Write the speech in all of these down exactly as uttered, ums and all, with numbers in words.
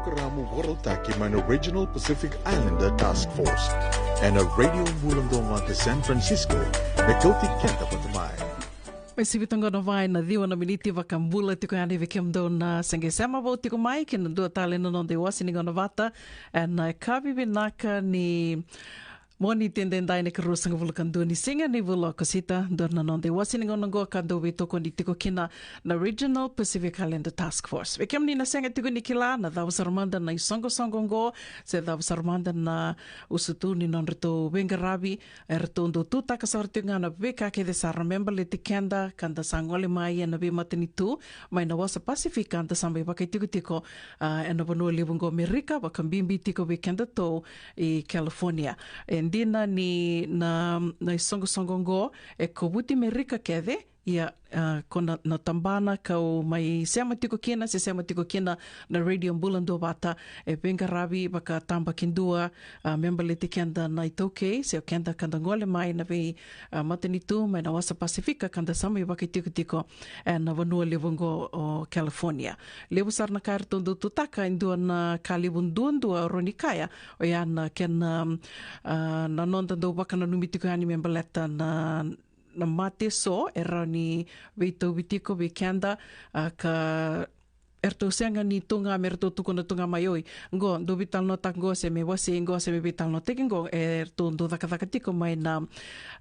Karamu vorotaki mai na Regional Pacific Islander Task Force ena Radio Bula Duavata San Francisco, me kauti keda vata mai. Me sivi toka qo na va ena ciwa na miniti, vakabula tiko yani vei kemudou na se qai sema vou tiko mai ki na dua tale na noda iwase ni gauna vata ena yakavi vinaka ni Moniti edaidai na ikaruasagavulu ka dua ni siga ni vula o Okosita, dua na noda iwase ni gauna oqo ka dau veitokoni tiko kina na Regional Pacific Islander Task Force. Vei kemuni na sega tiko ni kila na cava sara mada na isoqosoqo oqo, se cava sara mada na usutu ni nodratou veiqaravi, eratou dau tutaka sara tiko ga na veika kece sara me baleti keda ka da sa gole mai ena veimatanitu mai na wasa Pasifika, da sa mai vakaitikotiko, ah, ena vanua levu oqo Amerika, vakabibi tiko vei kedatou i California. E dina ni na, na isoqosoqo oqo e kovuti Merika kece, ia, ah, ko na, na tabana kau mai sema tiko kina, se sema tiko kina na Radio Bula Duavata, e veiqaravi vakatabakidua, ah, me baleti keda na iTaukei, se o keda ka da gole mai na vei, ah, matanitu mai na wasa Pasifika ka da sa mai vakaitikotiko ena vanua levu oqo o California. Levu sara na ka eratou dau tutaka, e dua na ka levu duadua au rawa ni kaya, oya na kena, ah, na noda dau vakananumi tiko yani me baleta na, na mate eso e rawa ni veitauvi tiko vei keda, ah, ka eratou sega ni tu ga me ratou tukuna tu ga mai, oi, qo dou veitalanoataki qo se me wasei qo se me veitalanoataki qo, eratou dau cakacaka tiko mai na,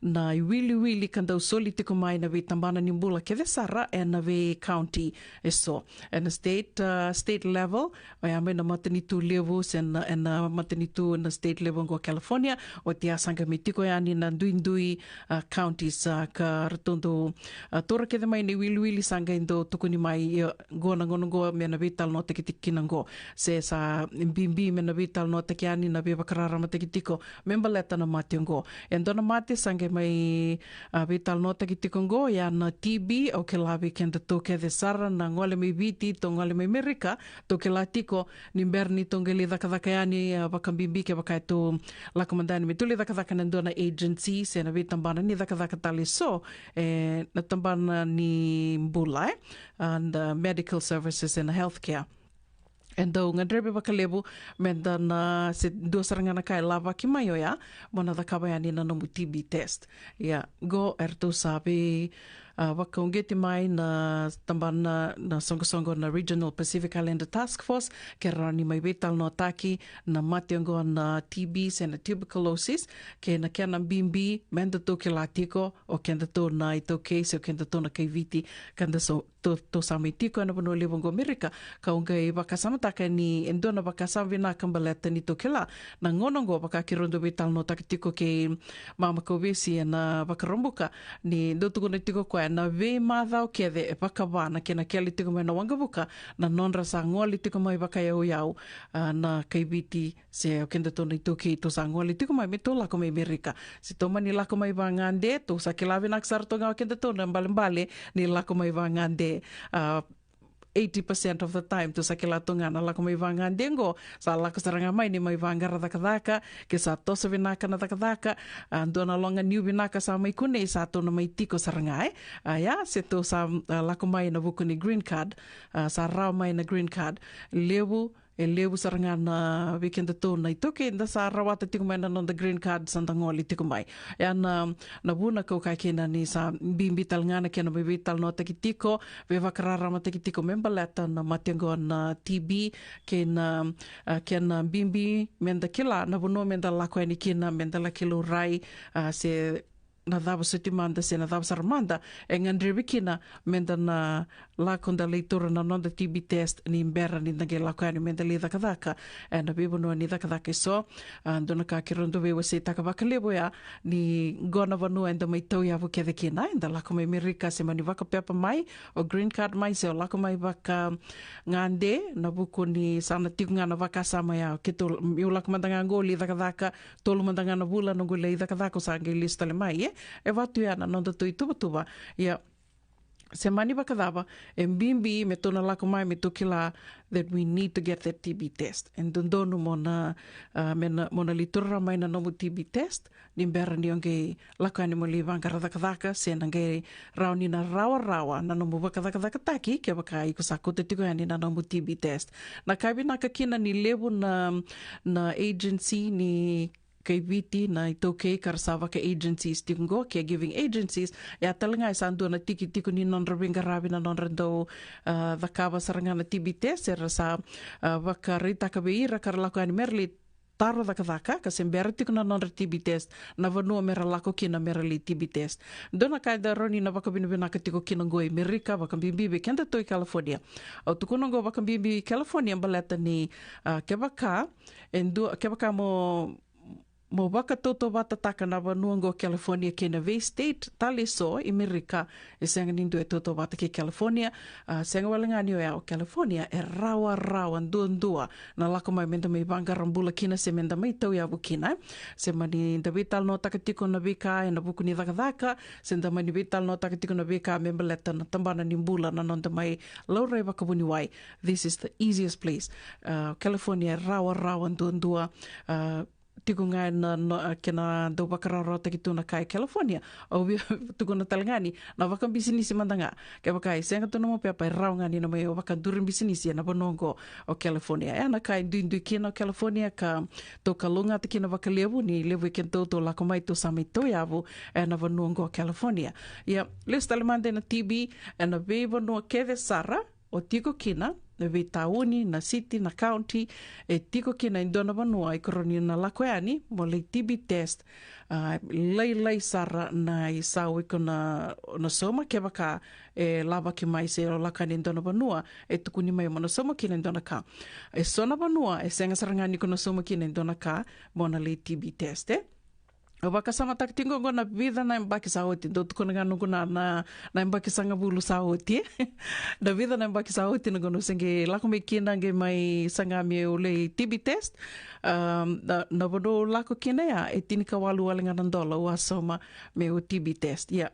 na iwiliwili ka dau soli tiko mai na veitabana ni bula kece sara ena vei county eso. Ena state, ah, state level, oya mai na matanitu levu, se na, ena matanitu na state level qo California, oti ya sa qai mai tiko yani na duidui, ah, counties, ah, ka ratou dau, ah, taura kece mai na iwiliwili sa qai dau tukuni mai, ia, qo na gauna qo me na veitalanoataki tiko kina qo. Se sa bibi me na veitalanoataki yani na veivakararamataki tiko me baleta na mate oqo. E dua na mate sa qai mai, ah, veitalanoataki tiko oqo, ia na T B, au kila vei kedatou kece sara na gole mai Viti, tou gole mai Merika, tou kila tiko ni bera ni tou qai lai cakacaka yani, ah, vakabibi kevaka e tou lako mada yani me tou lai cakacaka ena dua na agency se na veitabana ni cakacaka tale eso, e, na tabana ni bula, e, and, ah, medical services and healthcare. E dau gadrevi vakalevu me da na se dua sara ga na ka e lavaki mai oya, mo na cakava yani na nomu T B test. Ia, qo eratou sa vei, ah, vakauqeti mai na tabana na, na soqosoqo na Regional Pacific Islander Task Force, ke rawa ni mai veitalanoataki na mate oqo na T B se na tuberculosis, kei na kena bibi me datou kila tiko o kedatou na iTaukei se o kedatou na kai Viti, ka da so tou, tou sa mai tiko ena vanua levu oqo Amerika, kau qai vakasamataka ni e dua na vakasama vinaka baleta ni tou kila na gauna oqo, vaka keirau dau veitalanoataka tiko kei mama Kauvesi ena Vakaraubuka, ni dau tukuna tiko o koya na veimacawa kece e vakava na kena kele tiko mai na waqavuka na nodra sa gole tiko mai vakayauyau, ah, na kai Viti se o kedatou na iTaukei tou sa gole tiko mai me tou lako mai Amerika. Se tou mani lako mai vagade, tou sa kila vinaka sara tu ga o kedatou na ibalebale ni lako mai vagade. Ah, eighty percent of the time tou sa kila tu ga na lako mai vagade qo sa lako sara ga mai ni mai vaqara cakacaka, ke sa toso vinaka na cakacaka, ah, dua na loga niu vinaka sa mai kunei, sa tou na mai tiko sara ga, e. Ah, ia, se tou sa, ah, lako mai ena vuku ni green card, ah, sa rawa mai na green card. Levu, e levu sara ga na vei kedatou na iTaukei da sa rawata tiko mai na noda green card, sa da gole tiko mai. Ia na, na vuna kau kaya kina ni sa bibi tale ga na kena mai veitalanoataki tiko, veivakararamataki tiko me baleta na mate oqo na T B, kei na, ah, kena bibi me da kila na vanua me da lako yani kina, me da laki laurai, ah, se na cava soti mada se na cava sara mada e gadrevi kina me da na lako da lai taura na noda T B test ni bera ni da qai lako yani me da lai cakacaka ena veivanua ni cakacaka eso. Ah, dua na ka keirau dau veiwaseitaka vakalevu ya ni qo na vanua eda mai tauyavu kece kina, eda lako mai Amerika se mani vakapepa mai, o green card mai se o lako mai vakagade, na vuku ni sa na tiko ga na vakasama ya, keitou, meu lako mada ga qo lai cakacaka, tolu mada ga na vula noqu lai cakacaka, au sa qai lesu tale mai, e. E vaka tu ya na nodatou ituvatuva. Ia, se mani vakacava, e bibi me tou na lako mai me tou kila that we need to get that T B test. E dodonu mo na, ah, me na, mo na lai taura mai na nomu T B test ni bera ni o qai lako yani mo lai vaqara cakacaka, se na qai rawa ni na rawarawa na nomu vakacakacakataki kevaka iko sa kauta tiko yani na nomu T B test. Na ka vinaka kina ni levu na, na agency ni kai Viti, na iTaukei ka ra sa vaka agencies tiko qo, caregiving agencies, ia tale ga e sa dua na tiki tiko ni nodra veiqaravi na nodra dau, ah, cakava sara ga na T B test, era sa, ah, vakaraitaka vei ira ka ra lako yani me ra lai taro cakacaka, ka se bera tiko na nodra T B test na vanua me ra lako kina me ra lai T B test. Dua na ka eda rawa ni na vakavinavinaka tiko kina qo i Merika, vakabibi vei kedatou i California. Au tukuna qo vakabibi i California baleta ni, ah, kevaka, e dua, kevaka mo, mo vakatautauvatataka na vanua qo California kei na vei state tale eso i Merika, e sega ni dua e tautauvata kei California. Ah, sega wale ga ni oya, o California e rawarawa duadua na lako mai me da mai vaqara bula kina se me da mai tauyavu kina, e. Se mani da veitalanoataka tiko na veika ena vuku ni cakacaka, se da mani veitalanoataka tiko na veika me baleta na tabana ni bula, na noda mai laurai vakavuniwai. This is the easiest place. Ah, California e rawarawa duadua. Ah, tiko ga na, na, ah, kena dau vakarawarawataki tu na ka e California. Au via tukuna tale ga ni na vakabisinisi mada ga, kevaka e sega tu nomu pepa, e rawa ga ni na mai vakaduri bisinisi ena vanua qo o California. E na ka e duidui kina o California ka tou kalougata kina vakalevu ni levu e kedatou tou lako mai tou sa mai tauyavu ena vanua qo o California. Ia, lesu tale mada ena T B, ena veivanua kece sara o tiko kina, na veitauni, na city, na county, e tiko kina e dua na vanua iko rawa ni na lako yani mo lai T B test. Ah, lailai sara na isau iko na, na sauma, kevaka e lavaki mai se o lako yani e dua na vanua e tukuni mai mo na sauma kina e dua na ka. E so na vanua e sega sara ga ni ko na sauma kina e dua na ka mo na lai T B test, e. Au vakasamataka tiko qo na vica na yabaki sa oti, dau tukuna ga noqu na, na, na yabaki sagavulu sa oti. Na vica na yabaki sa oti na gauna au se qai lako mai kina qai mai saga meu lai T B test. Um, na, na vanua au lako kina ya, e tinikawalu wale ga na dola au a sauma meu T B test. Ia,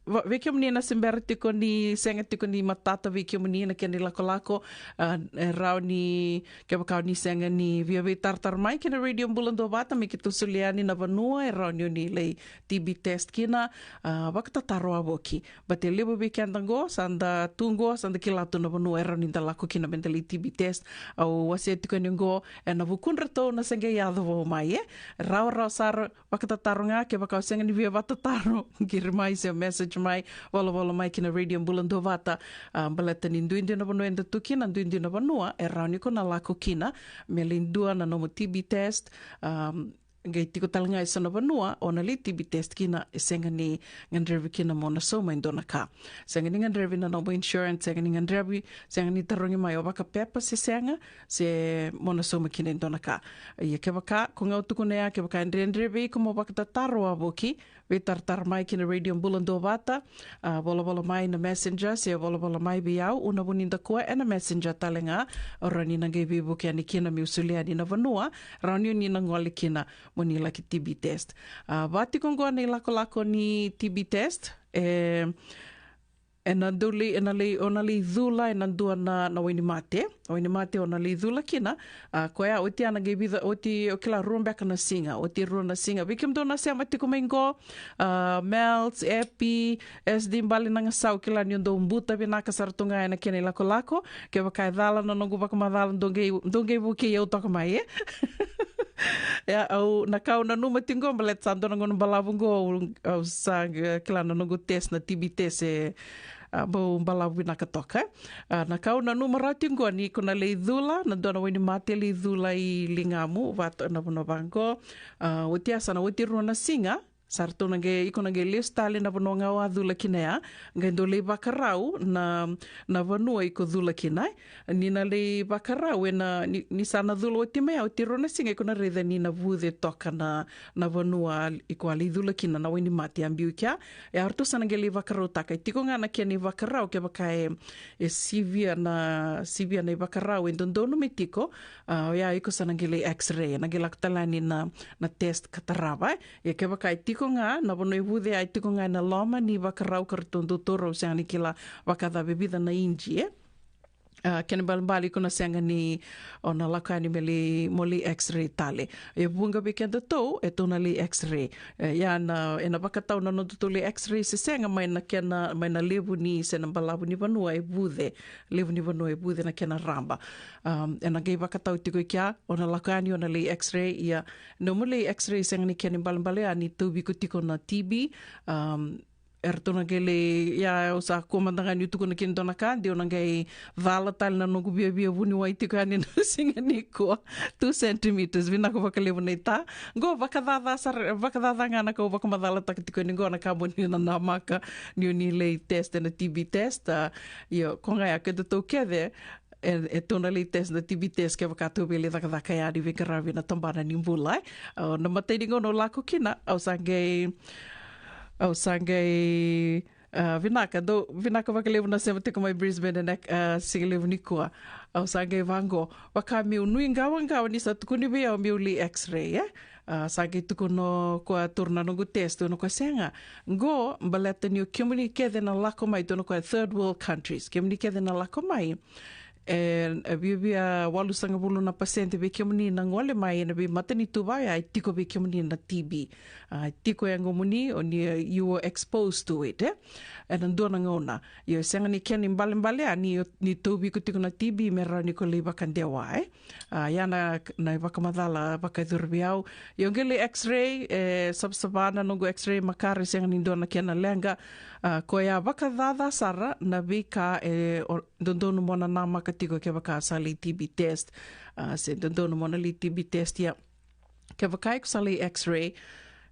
va-, vei kemuni na se bera tiko ni, sega tiko ni matata vei kemuni na kena ilakolako, ah, e rawa ni, kevaka o ni sega ni via veitaratara mai kei na Radio Bula Duavata me keitou solia yani na vanua e rawa ni o ni lai T B test kina, ah, vakatataro wavoki. But e levu vei keda qo, sa da tu qo, sa da kila tu na vanua e rawa ni da lako kina me da lai T B test. Au wasea tiko yani qo, ena vukudratou na se qai yaco vou mai, e. Rawarawa sara, vakatataro ga, kevaka o sega ni via vakatataro, qiri mai se message mai, volavola mai ki na Radio Bula Duavata, ah, baleta ni duidui na vanua eda tu kina, duidui na vanua e rawa ni ko na lako kina me lai dua na nomu T B test. Um, qai tiko tale ga e so na vanua o na lai T B test kina, e sega ni gadrevi kina mo na sauma e dua na ka. Sega ni gadrevi na nomu insurance, sega ni gadrevi, sega ni tarogi mai o vakapepa se sega, se mo na sauma kina e dua na ka. Ia kevaka, ko ga au tukuna ya, kevaka e dredre vei iko mo vakatataro wavoki, veitaratara mai ki na Radio Bula Duavata, ah, volavola mai na Messenger, se volavola mai vei au, Una Vunidakua, ena Messenger tale ga, rawa ni na qai veivuke yani kina meu solia yani na vanua rawa ni o ni na gole kina mo ni laki T B test. Ah, va tiko qo na ilakolako ni T B test, e, ena dau lai, ena lai, o na lai cula ena dua na, na wainimate. Wainimate o na lai cula kina, ah, koya oti ya na qai vica, oti, o kila, rua beka na siga, oti rua na siga. Vei kemudou na sema tiko mai qo, ah, Mels, Epi, S D Bale Nagasau, kila ni o dou buta vinaka sara tu ga ena kena ilakolako. Kevaka e cala na noqu vakamacala, dou qai, dou qai vukei au toka mai, e? Ia, au, na ka au nanuma tiko qo, baleta sa dua na gauna balavu qo, au, au sa, eh, kila na noqu test, na T B test, e, ah, bau balavu vinaka toka, e. Ah, na ka au nanuma rawa tiko qo ni ko na lai cula na dua na wainimate, lai cula i ligamu, vata na vanua vaqo. Ah, oti ya sa na oti rua na siga, sa ratou na qai, iko na qai lesu tale na vanua ga o a cula kina ya, qai dau lai vakarau na, na vanua iko cula kina, e. Ni na lai vakarau ena, ni, ni sa na cula oti mai ya, oti rua na siga iko na raica ni na vuce toka na, na vanua iko a lai cula kina, na wainimate a biu i kea. E, a ratou sa na qai lai vakarautaka. E tiko ga na kena ivakarau, kevaka e, e sivia na, sivia na ivakarau e dodonu me tiko, ah, oya iko sa na qai lai X-ray, na qai lako tale yani na, na test ka tarava, e. Ia kevaka e tiko Tiko ga na vanua e vuce, a tiko ga ena loma ni vakarau ka ratou dau taura, au sega ni kila vakacava e vica na inji, e. A, kena ibalebale iko na sega ni o na lako yani me lai, mo lai x-ray tale. E vuqa vei kedatou e tou na lai x-ray. E, ia na, ena vakatau na nodatou lai x-ray se sega mai na kena, mai na levu ni, se na balavu ni vanua e vuce. Levu ni vanua e vuce na kena raba. Um, ena qai vakatau tiko i kea, o na lako yani o na lai x-ray, ia nomu lai x-ray sega ni kena ibalebale a ni tauvi iko tiko na T B. Um, eratou na qai lai, ia, au sa kua mada ga niu tukuna kina dua na ka, de au na qai cala tale na noqu viavia vuniwai tiko yani na siga nikua. Two centimeters, vinaka vakalevu naita. Qo vakacaca sara, vakacaca ga na ka au vakamacalataka tiko yani qo, na ka mo ni na namaka ni o ni lai test ena T B test, a, io, ko ga ya kedatou kece, e, e tou na lai test na T B test kevaka tou via lai cakacaka yani veiqaravi ena tabana ni bula, e. A, na imatai ni gauna au lako kina, au sa qai, au sa qai, a, vinaka, dou, vinaka vakalevu na sema tiko mai Brisbane ena, a, siga levu nikua. Au sa qai vaqo, vaka meu nuiqawaqawa ni sa tukuni vei au meu lai x-ray, e. A, sa qai tukuna o koya, taura na noqu test, tukuna o koya sega. Qo baleta ni o kemuni kece na lako mai, tukuna o koya, third world countries, kemuni kece na lako mai, e, e viavia walusagavulu na pasede vei kemuni na gole mai ena veimatanitu vaya e tiko vei kemuni na T B. A, e tiko e yagomuni, o ni, e, you were exposed to it, e. Ena dua na gauna. Io, e sega ni kena ibalebale a ni, ni tauvi iko tiko na T B me rawa ni ko lai vakadewa, e. A, ia na, na ivakamacala vakayacori vei au. Io, qai lai x-ray, e savasava na noqu x-ray, makare, sega ni dua na kena leqa. A, koya vakacaca sara na veika e, o, dodonu mo na namaka tiko kevaka sa lai T B test. A, se dodonu mo na lai T B test, ia. Kevaka iko sa lai x-ray,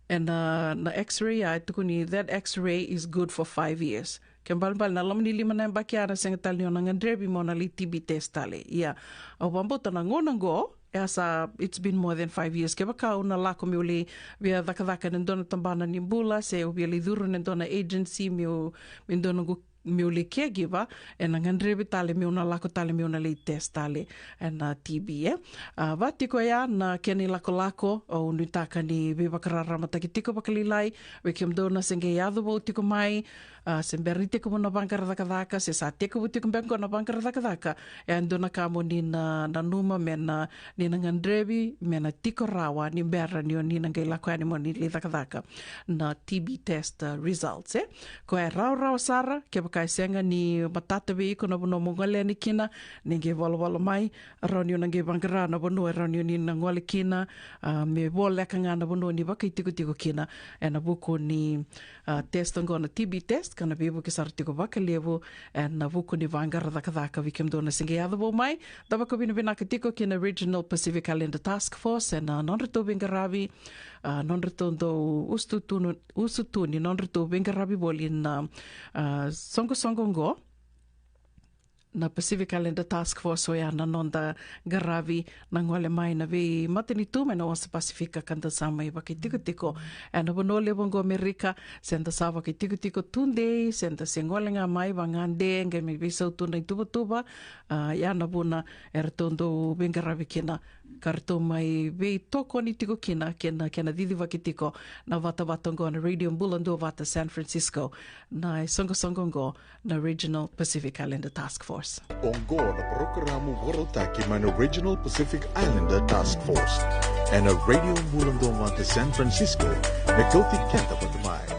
ena, na x-ray, a, e tukuni that x-ray is good for five years. Kena ibalebale na loma ni lima na yabaki ya na sega tale ni o na gadrevi mo na lai T B test tale. Ia, au vakabauta na gauna qo, e a sa, it's been more than five years. Kevaka au na lako meu lai via cakacaka ena dua na tabana ni bula, se au via lai curu ena dua na agency, meu, me dua noqu, meu lai caregiver, ena gadrevi tale meu na lako tale meu na lai test tale ena T B, e. A, va tiko ya na kena ilakolako, au nuitaka ni veivakararamataki tiko vakalailai vei kemudou na se qai yaco vou tiko mai, a, se bera ni tekivu na vaqara cakacaka, se sa tekivu tiko beka qo na vaqara cakacaka. E a dua na ka mo ni na, nanuma me na, ni na gadrevi me na tiko rawa ni bera ni o ni na qai lako yani mo ni lai cakacaka na T B test, a, results, e. Koya e rawarawa sara, kevaka e sega ni matata vei iko na vanua mo gole yani kina, ni qai volavola mai, rawa ni o na qai vaqara na vanua e rawa ni o ni na gole kina, a, me voleka ga na vanua ni vakaitikotiko kina ena vuku ni, a, test oqo na T B test, ka na veivuke sara tiko vakalevu ena vuku ni vaqara cakacaka. Vei kemudou na se qai yaco vou mai, da vakavinavinaka tiko ki na Regional Pacific Islander Task Force ena nodratou veiqaravi, a, nodratou dau usututuni, usutuni nodratou veiqaravi voli na, a, soqosoqo oqo. Na Pacific Islander Task Force, oya na noda qaravi na gole mai na veimatanitu mai na wasa Pasifika ka da sa mai vakaitikotiko ena vanua levu oqo Amerika, se da sa vakaitikotiko tudei, se da se gole ga mai vagade, qai mai veisau tu na ituvatuva, a, ia na vuna eratou dau veiqaravi kina, ka ratou mai veitokoni tiko kina, kei na, kei na cicivaki tiko na vatavata oqo na Radio Bula Duavata San Francisco, na isoqosoqo oqo na Regional Pacific Islander Task Force. Oqo na parokaramu vakarautaki mai na Regional Pacific Islander Task Force ena Radio Bula Duavata San Francisco, me kauti keda vata mai.